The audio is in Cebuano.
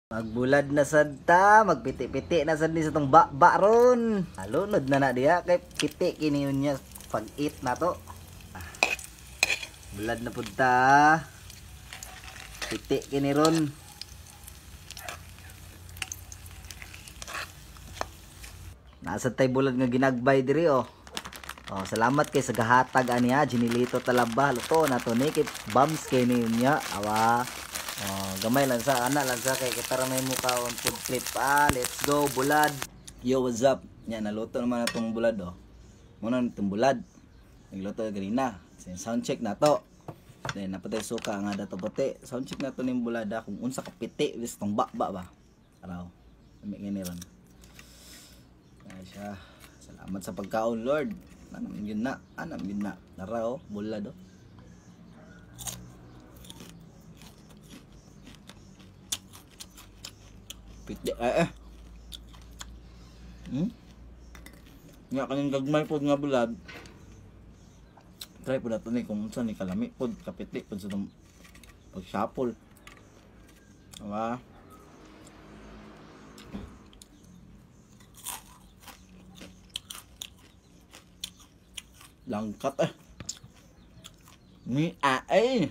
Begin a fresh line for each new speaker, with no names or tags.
Magbulad na sad ta, magpiti-piti na sad ni sa tong ba ron. Alunod na na diha kay piti kini niya pag-eat na to. Ah. Bulad na pud ta. Piti kini ron. Nasa tay bulad nga ginagbay diri oh. Oh, salamat kay sa gahatag ani ha, Jinilito Talaba. Luto na to ni kay bams kay ni niya. Awa. Oh, gamay lang sa ana lang sa kay kita ra may mukaon food trip. Ah, let's go bulad. Yo, what's up? Nya naluto naman atong bulad oh. Muna itong bulad. Nagluto ganina. Sound check na to. Then napatay suka nga dato puti. Sound check na to ning bulad ah, kung unsa ka piti wis tong ba ba. Araw. Lami ngini ron. Ay siya. Salamat sa pagkaon, Lord. Anam yun na. Anam yun na. Tara oh, bulad oh. Piti eh eh. Nga kaning gagmay pod nga bulad. Try pod nato ni kung unsa ni kalami pod kapiti pod sa tong pag-shuffle. Diba? Langkat eh. Ni a eh.